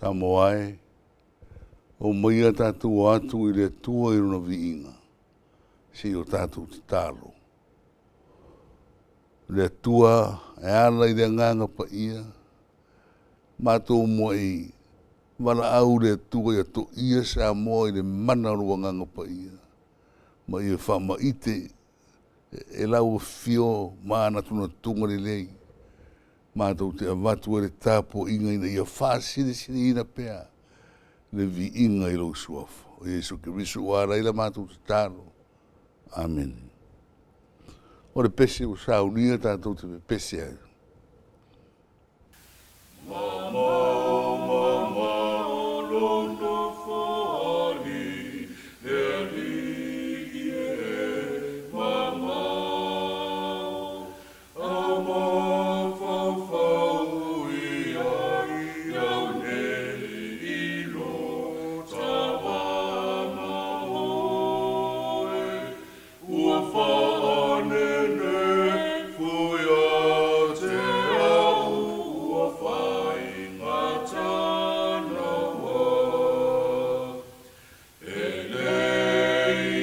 Samoa e, omaia tatou o atu i le Atua i Lona viiga, seia o tatou tatalo. Le Atua e ala i le Agaga Paia, matou muai valaau i le Atua ia toia Samoa i le mana o lou Agaga Paia, ma ia faamaite e lau Afio ma anatunatuga lelei, matou te avatu ai le tapuaiga ina ia faasilisiliina pea le viiga i lou Suafa o Iesu Keriso ua ala ai la matou tatalo. Amene. O le pese ua saunia tatou te pepese ai. Mamao, mamao lou Nofoalii, le Alii e, mamao. A mafaufau i ai au nei i lo tavana oe, Ua faanenefu ia te au, ua faigata naua. E le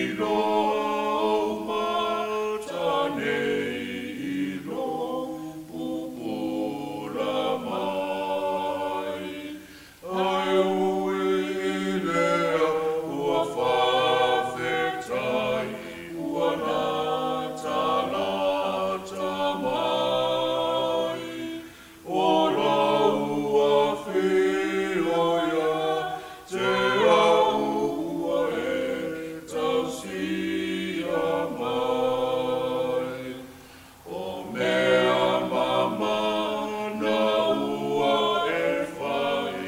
iloa ou mata nei i lou pupula mai, Ae ui i lea ua faafetai ua latalata mai. O lau afio ia te au ua e tausia mai. O mea mama na ua e fai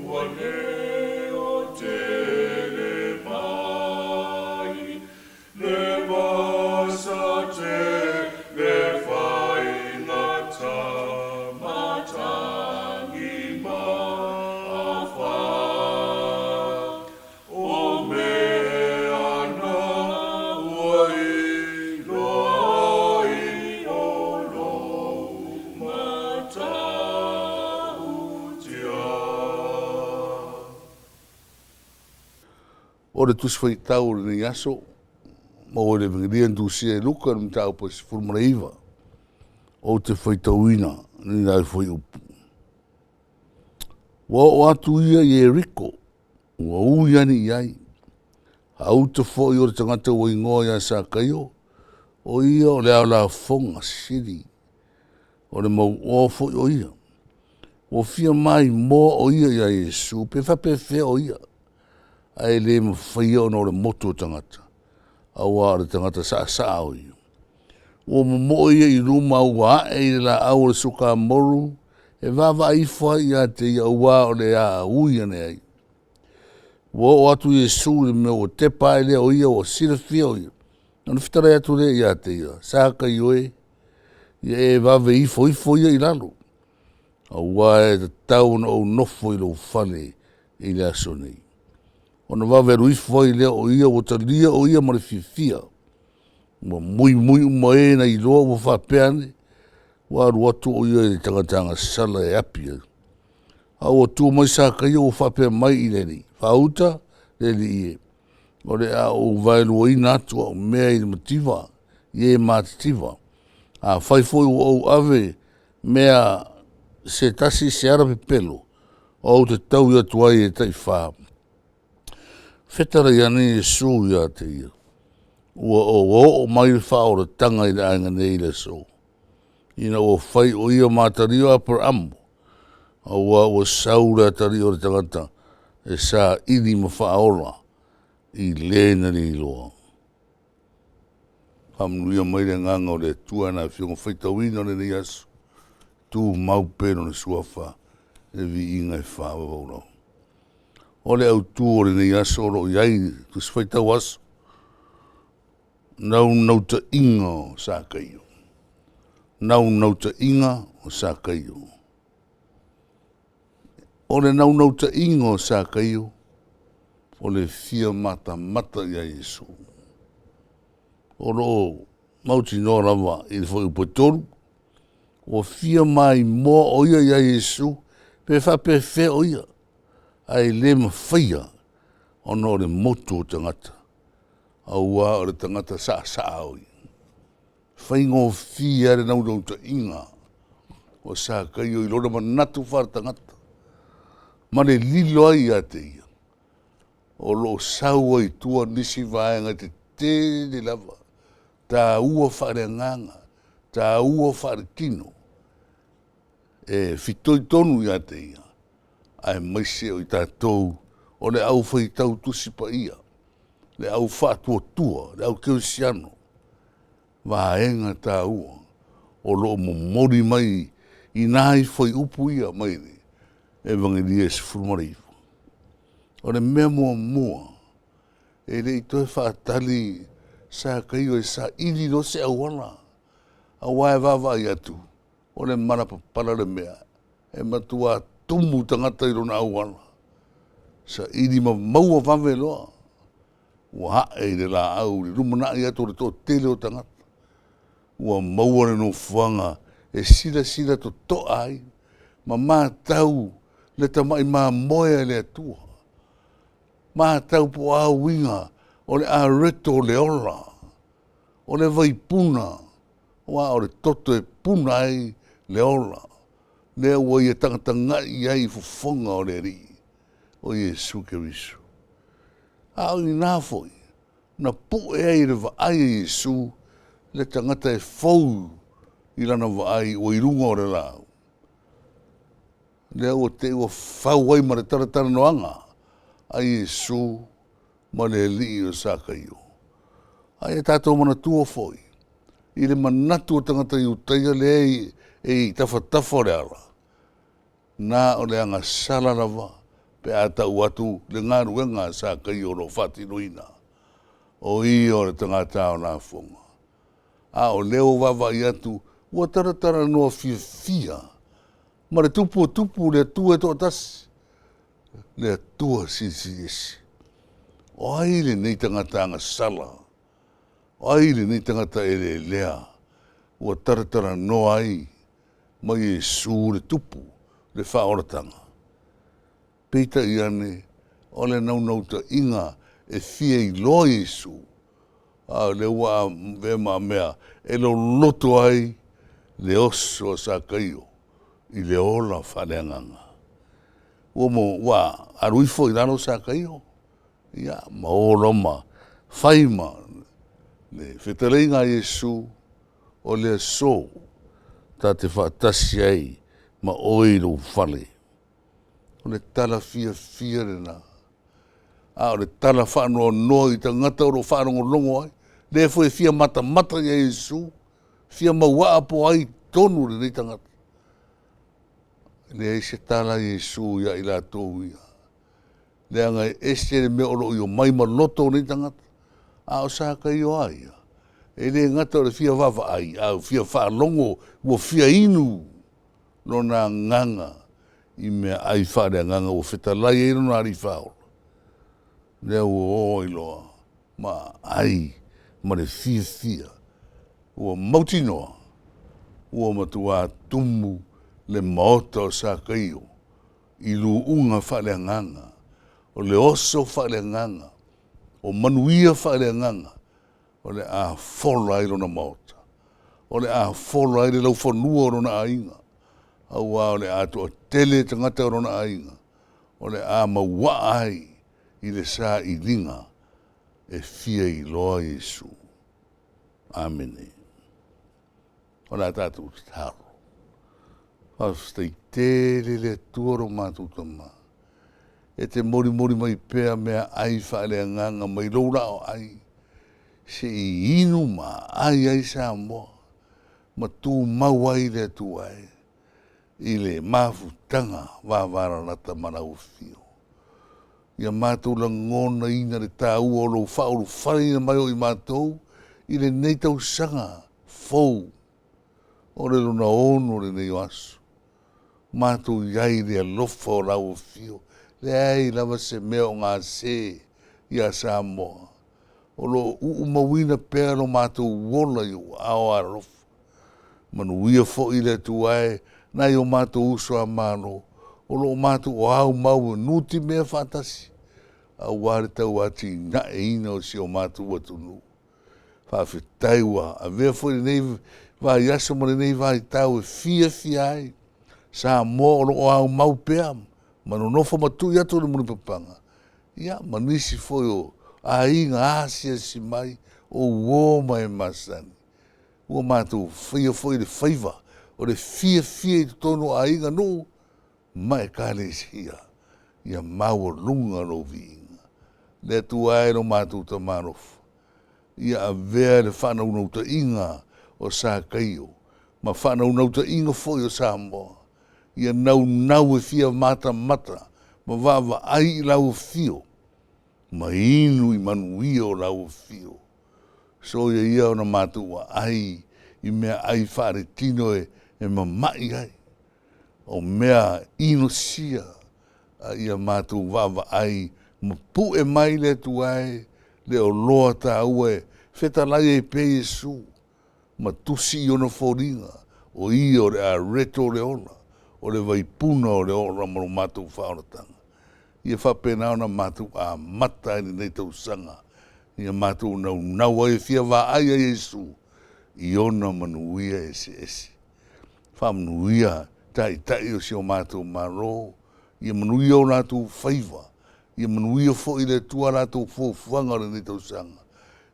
ua leo tele mai. Le vasa tele faigata matagi ma afa. O mea na ua iloa ai o lou matautia. O le Tusi Faitau o lenei aso, maua i le Evegelia na tusia e Luka i le mataupu e 19, ou te faitauina lenei fuaiupu. Ua oo atu ia i Ieriko, ua ui ane i ai. Auta foi o le tagata ua igoa ia Sakaio, o ia o le ao lafoga sili, o le mauoa foi o ia. Ua fia maimoa o ia iā Iesu pe faapefea o ia, ae le mafaia ona o le motu o tagata, auā o le tagata sa'asa'a o ia. Ua momo'o ia i luma ua a'e i le la'au o le sukamoru e vaavaai ifo ai ia te ia auā o le a ui ane ai. Ua oo atu Iesu i le mea ua tepa ae lea o ia ua silafia o ia, ona fetalai atu lea ia te ia, “Sakaio e, ia e vave ifoifo ia i lalo, auā e tatau ona ou nofo i lou fale i le aso nei.” Ona vave alu ifo ai lea o ia ua talia o ia ma le fiafia. Ua muimui uma e na iloa ua faapea ane, ua alu atu o ia i le tagata agasala e api ai. A ua tu mai Sakaio ua faapea mai i le Alii, “Faauta le Alii e, o le a ou vaeluaina atu au mea i le mativa i e matitiva. Afai foi ua ou ave mea se tasi se ala pepelo, ou te taui atu ai e taifa.” Fetalai ane Iesu ia te ia, “Ua oo mai le faaolataga i le aiga nei i le aso, ina ua fai o ia ma atalii o Aperaamo, auā ua sau le Atalii o le tagata e saili ma faaola i le na le iloa.” Faamanuia mai le Agaga o le Atua i lana Afioga faitauina o lenei aso, tumau pea i Lona Suafa le viiga e faavavau lava. O le autu o lenei aso o lo o i ai i le Tusi Faitau Aso, naunautaiga o Sakaio, naunautaiga o Sakaio. O le naunautaiga o Sakaio, o le fia matamata ia Iesu. O lo o mautinoa lava i le Fuaiupu e 3, ua fia maimoa o ia ia Iesu pe faapefea o ia. Ae le mafaia ona o le motu o tagata, auā o le tagata saasaa o ia. Faigofie lava le naunautaiga o Sakaio i lona manatu faaletagata ma le lilo ai ia te ia, o lo o sau ai i tua nisi vaega tetele lava, taua faaleagaga, taua faaletino, e fitoitonu ia te ia, aemaise o i tatou o le aufaitau tusi paia, le au faatuatua, le au kerisiano, vaega taua o lo o momoli mai i nai fuaiupu ia mai le Evagelia e 19. O le mea muamua, e le i toe faatali Sakaio e saili loa se auala, aua e vaavaai atu, o le mala papala le mea, e matua tumu tagata i lona auala, saili ma maua vave loa, ua ae i le laau i le lumanai atu o le toatele o tagata, ua maua le nofoaga e silasila totoa ai ma matau le tamai mamoe a le Atua, matau po o a uiga o le areto o le ola, o le vaipuna, aua o le toto e puna ai le ola, lea ua ia tagatagai i ai i fofoga o le Alii, o Iesu Keriso. A o i ina foi na pue ai e le vaai a Iesu le tagata e fou i lana vaai ua i luga o le laau, lea ua te i ua fau ai ma le talatalanoaga a Iesu ma le alii o Sakaio. Ae ia tatou manatua foi, i le manatu o tagata Iutaia lea e i tafatafa o le ala, na o le agasala lava pe a tau atu le galuega a Sakaio o lo o faatinoina, o ia o le tagata ao lafoga. A o lea ua vaavaai atu ua talatalanoa fiafia ma le Tupu o tupu, le Atua e toatasi, le Atua Silisili Ese. O ai lenei tagata agasala? O ai lenei tagata eleelea ua talatalanoa ai ma Iesu le Tupu, le faaolataga? Peitai ane, o le naunautaiga e fia iloa Iesu, a o lea ua avea ma mea e loloto ai le oso a Sakaio i le ola faaleagaga. Ua alu ifo i lalo Sakaio, ia ma o loa ma fai ma le fetalaiga a Iesu, o le aso, ta te faatasi ai ma oe i lou fale. O le tala fiafia lena, a o le tala faanoanoa i tagata o lo o faalogologo ai, lea foi e fia matamata ia Iesu, fia mauaa po o ai tonu lenei tagata. E leai se tala a Iesu ia i latou ia, leaga e ese le mea o lo o i omai ma loto o nei tagata. A o Sakaio a ia, e le gata o le fia vaavaai, ae ua fia faalogo, ua fia inu lona agaga i meaai faaleagaga ua fetalai ai lona Alii Faaola, lea ua o ai loa ma ai ma le fiafia, ua mautinoa ua matua tumu le maota o Sakaio i luuga faaleagaga, o le oso faaleagaga, o manuia faaleagaga o le a fola ai lona maota, o le a fola ai le laufanua o lona aiga, aua o le a toatele tagata o lona aiga o le a mauaa ai i le sailiga e fia iloa Iesu. Amene. O le a tatou tatalo. Faafetai tele le Atua lo matou Tama, e te molimoli mai pea meaai faaleagaga mai lou laoai se i inu ma aai ai Samoa ma tumau ai le Atua e i le mafutaga vavalalata ma lau Afio. Ia matou lagonaina le taua o lou faaulufaleina mai o i matou i lenei tausaga fou, o le lona 6 lenei o aso, matou i ai i le alofa o lau Afio, leai lava se mea o gase ia Samoa, o lo o uumauina pea lo matou ola i ou aao alolofa. Manuia foi le Atua e nai o matou uso a Malo. O lo o matou aumau e nutimea faatasi aua le tauatinaeina o si o matou atunuu. Faafetai ua avea foi lenei vaiaso ma lenei vaitau e fiafia ai Samoa o lo o aumau pea ma nonofo ma tui atu le mulipapaga, ia ma nisi foi o aiga asiasi mai, o uo ma e masani, ua matou faia foi le faiva o le fiafia i totonu o aiga, nuu ma Ekalesia, ia maualuga lou viiga. Le Atua e lo matou Tama alofa, ia avea le faanaunautaiga o Sakaio ma faanaunautaiga foi o Samoa, ia naunau e fia matamata ma vaavaai i lau Afio, ma inu i manuia o lau Afio. Soia ia ona matou aai i meaai faaletino e mamai ai, o mea inosia, a ia matou vaavaai ma pue mai le Atua e, le oloa taua e fetalai ai pea Iesu ma tusi i ona foliga, o Ia o le areto o le ola, o le vaipuna o le ola ma lo matou faaolataga. Ia faapena ona matou amata ai lenei tausaga, ia matou naunau ai e fia vaai ia Iesu i ona manuia eseese. Faamanuia Taitai o si o matou Malo, ia manuia o latou faiva, ia manuia foi le Atua a latou fuafuaga o lenei tausaga.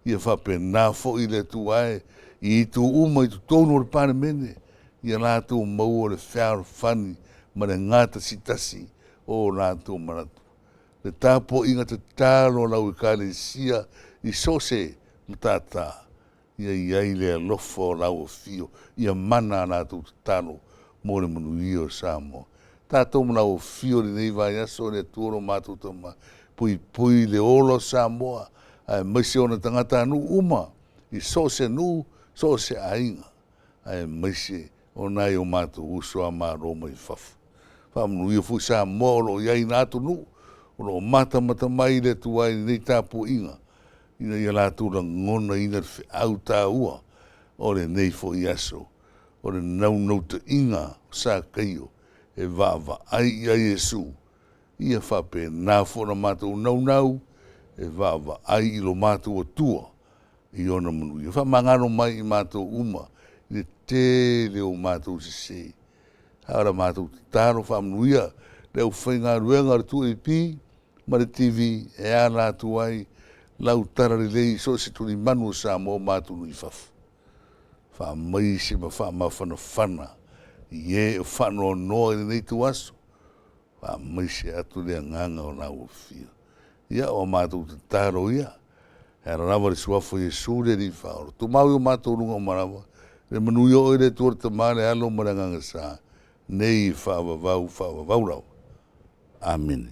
Ia faapena foi le Atua e, i itu uma i totonu o le Palemene, ia latou maua le fealofani ma le gatasitasi o latou manatu. Le tapuaiga tatalo a lau Ekalesia i so o se matata, ia i ai le alofa o lau Afio, ia mana a latou tatalo mo le manuia o Samoa. Tatou ma lau Afio i lenei vaiaso le Atua lo matou Tama, puipui le ola o Samoa, aemaise ona tagatanuu uma i so o se nuu, so o se aiga, aemaise o nai o matou uso a Malo mai fafo. Faamanuia foi Samoa o lo o i ai i na atunuu, o lo o matamata mai le Atua i lenei tapuaiga, ina ia latou lagonaina le feau taua o lenei foi aso, o le naunautaiga o Sakaio e vaavaai ia Iesu, ia faapena foi ona matou naunau e vaavaai i lo matou Atua i ona manuia. Faamagalo mai i matou uma i le tele o matou sese, a o la matou tatalo, faamanuia le aufaigaluega a le 2AP ma le TV e ala atu ai lau talalelei i so o se tulimanu o Samoa ma atunuu i fafo. Faamaise ma faamafanafana i e o faanoanoa i lenei ituaso, faamaise atu le agaga o lau Afio. Ia, o a matou tatalo ia, e ala lava i le Suafa o Iesu le Alii Faaola, tumau i o matou luga uma lava le manuia o Oe le Atua le Tama le Alo ma le Agaga Sa, nei e faavavau, faavavau lava. Amene.